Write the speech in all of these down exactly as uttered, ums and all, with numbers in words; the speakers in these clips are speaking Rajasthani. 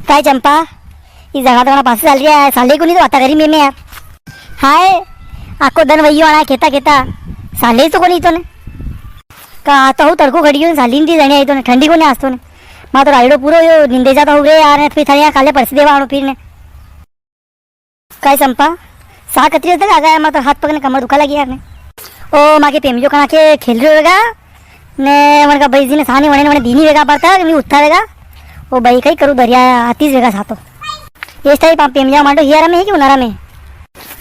काई चंपा, ई जणा तणा पासे साली रिया है, साले कोनी तो वाता करी में, में यार। हाय, आको दन वई ग्यो अणा केता केता, साले तो कोनी तो ने। का तो हूँ तड़को खड़ी हूँ, साली नी जणी आई तो ने, ठंडी कोनी आज तो ने। मारो तो रायड़ो पूरो यो, निंदे जाता हो रे यार, ने फिर थारे यां काले परसी देवा आणो फिर ने। काई संपा, सा कतरी तक आ गया, मारो तो हाथ पकड़ने कमर दुखा लगी यार ने। ओ, माके पेमजो कणा के खेल रियो वेगा, ने वणका भाई जी ने सानी वणे ने वणे दीनी वेगा, पर तक नी उठता वेगा। ओ भाई, कई करू, दरिया आतीज वेगा सा तो। इस टाइप आप पेमजा मांडो हियारा में है कि उनारा में?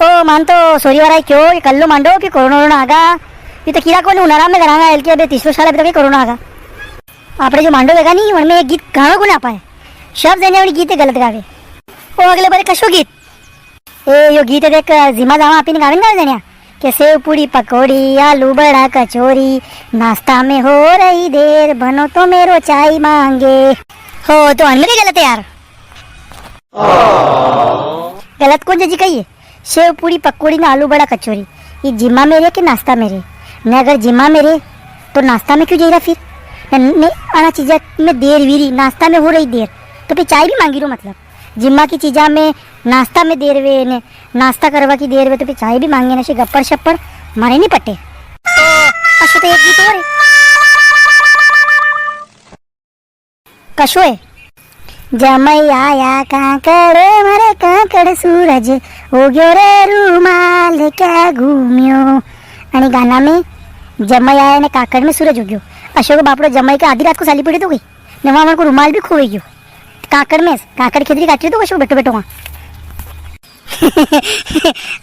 ओ, मान तो सोरी वाला क्यो, ये कल्लो मांडो कि कोरोना वोरोना आगा, ये तो किरा कोनी उनारा में करांगा, एल के अबे तीसरो साल अभी तक कोरोना आगा। आपणे जो मांडो वेगा नी, वणमें एक गीत गाणो कोनी आपाए। सब जणे वणी गीत गलत गावे। ओ अगले बारे कशो गीत? ए, यो गीत देख, जिमा जावा आपी ने गावे नी जण्या। के सेव पूड़ी पकोड़ी, आलू बड़ा कचौरी, नाश्ता में हो रही देर, बनो तो मेरो चाय मांगे। हो, तो अणमें कई गलत है यार? गलत कोनी जी कई है? सेव पूड़ी पकोड़ी ने आलू बड़ा कचौरी, ये जिमा में रे के नाश्ता में रे? ने अगर जिमा में रे, तो नाश्ता में क्यों जई रिया फिर? ने, ने, अणा चीजा में देर वीरी, नाश्ता में हो रही देर, तो फिर चाय भी मांगी रो मतलब? जिमा की चीजा में नाश्ता में देर वे ने, नाश्ता करवा की देर वे, तो फिर चाय भी मांगे ना, ऐसी गप्पड़ शप्पड़ मारे नी पटे। तो अशो तो एक गीत और है। कशो है? जमई आया कांकड़, मारे कांकड़ सूरज उग्यो रे, रूमाल क्या घूम्यो। अणी गाना में जमई आया ने कांकड़ में सूरज उग्यो। अशो को बापड़ो जमई के आधी रात को साली पड़ी तो गई, ने वहां को रूमाल भी खोई गयो। कांकड़ में, कांकड़ खेदरी काटी तो कशो बैठो बैठो वहां।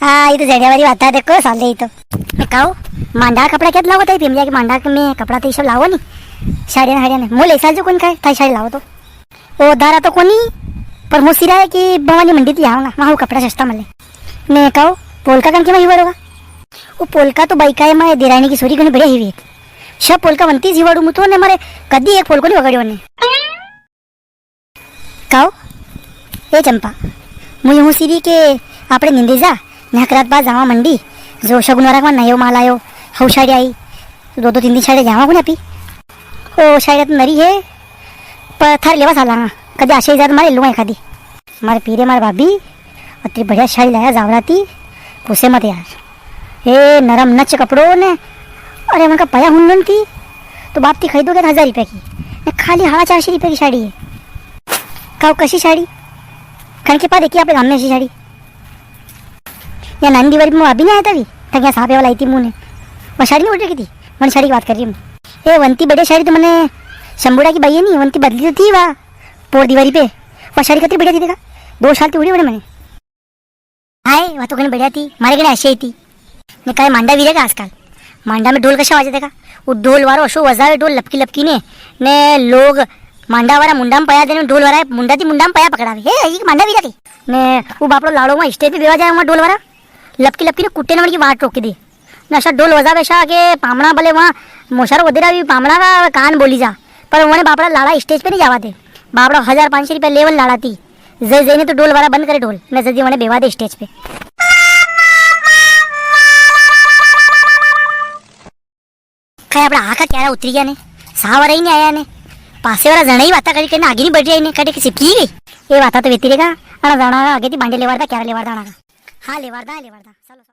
हाँ, ये तो जड़िया वाली बात है, देखो, साल ही तो। मैं कहो, मांडा कपड़ा क्या लाओ, ताई पेमजा के मांडा में कपड़ा तो ये सब लाओ नी। साड़ियाँ, साड़ियाँ ने। मोले साल जो कौन खाए, ताई साड़ी लाओ तो। ओ, धारा तो कोनी, पर मो सिरा है कि भवानी मंडी थी आऊंगा, वहाँ वो कपड़ा सस्ता मिले। मैं कहो, पोलका कण के मैं हिवाड़ोगा? वो पोलका तो बाई का है, मारे देरानी की सोरी घणी बढ़िया हिवे। सब पोलका वंती हिवाड़ू मु तो ने, मारे कदी एक पोलको नी वगाड़ियो ने। काओ, ए चंपा, मुझे हूँ सीरी के आपणे निंदे जा, ने हकरात बाद जावा मंडी, जो शगुन वारा का नयो माल आयो, हऊ साड़ी आई, दो दो तीन दिन साड़ी जावा कोनी आपी। ओ, साड़ी तो नरी है, पर थारे लेवा सालांगा, कदे आशे इजाजत मारे लूंगा एखादी। मारे पीरे, मारे भाभी, अतरी बढ़िया साड़ी लाया जावराती, पूछे मत यार। ए, नरम नच कपड़ो ने, अरे, उनका पया हुन थी, तो बाप थी खरीदो क्या था हजार रुपया की, ने खाली हाड़ा चार सौ रुपया की साड़ी है। काओ, कशी साड़ी? खन के पा देखी आपणे गाम में ऐसी साड़ी। या नानी दिवाली में भाभी नी आया था भी, था क्या साहब वाला आई थी मुंह ने, वो साड़ी नी उठ रखी थी, मन साड़ी की बात कर रही हूँ। ए, वंती बढ़िया साड़ी तो मने शंभूड़ा की बाई है नी, वंती बदली तो थी वा, पोर दिवाली पे, वो साड़ी कतरी बढ़िया थी देखा, दो साल तो उड़ी उड़े मने। हाय, वा तो घणी बढ़िया थी, मारे घणी आशा ही थी। ने काई मांडा वीरे का आजकल? मांडा में ढोल कशा वाजे देखा? वो ढोल वारो अशो वजावे ढोल लपकी लपकी ने, ने लोग मांडा वारा मुंडा में पया देने, ढोल वारा मुंडा थी मुंडा में पया पकड़ावे। हे, ये मांडा वीरे के? ने वो बापड़ो लाड़ो वहाँ स्टेज पे बेवा जाए, वहाँ ढोल वारा लपकी लपकी ने कुट्टे ने वणकी वाट रोकी दे। ने अशा ढोल वजावे अशा के पामणा भले वहाँ मोशारो वधेरा भी पामणा का कान बोली जा, पर वणे बापड़ा लाड़ा स्टेज पे नी जावा दे। बापड़ा हजार पाँच सौ रुपया लेवल लाड़ा थी। जय जय ने तो ढोल वाला बंद करे ढोल, ने जल्दी वणे बेवा दे स्टेज पे। खाए आपड़ा आखा क्यारा उतरी गया ने, सावरा ही नी आया ने, पासे वाला जणा ही वाता करी करने आगे नी बढ़ रही ने, कटे की सिपकी गई। ये वाता तो वेती रेगा, अणा जाणा आगे थी बांडे लेवार दा, क्यारा लेवार दा अणा का। हाँ, लेवार दा, लेवार दा, चलो।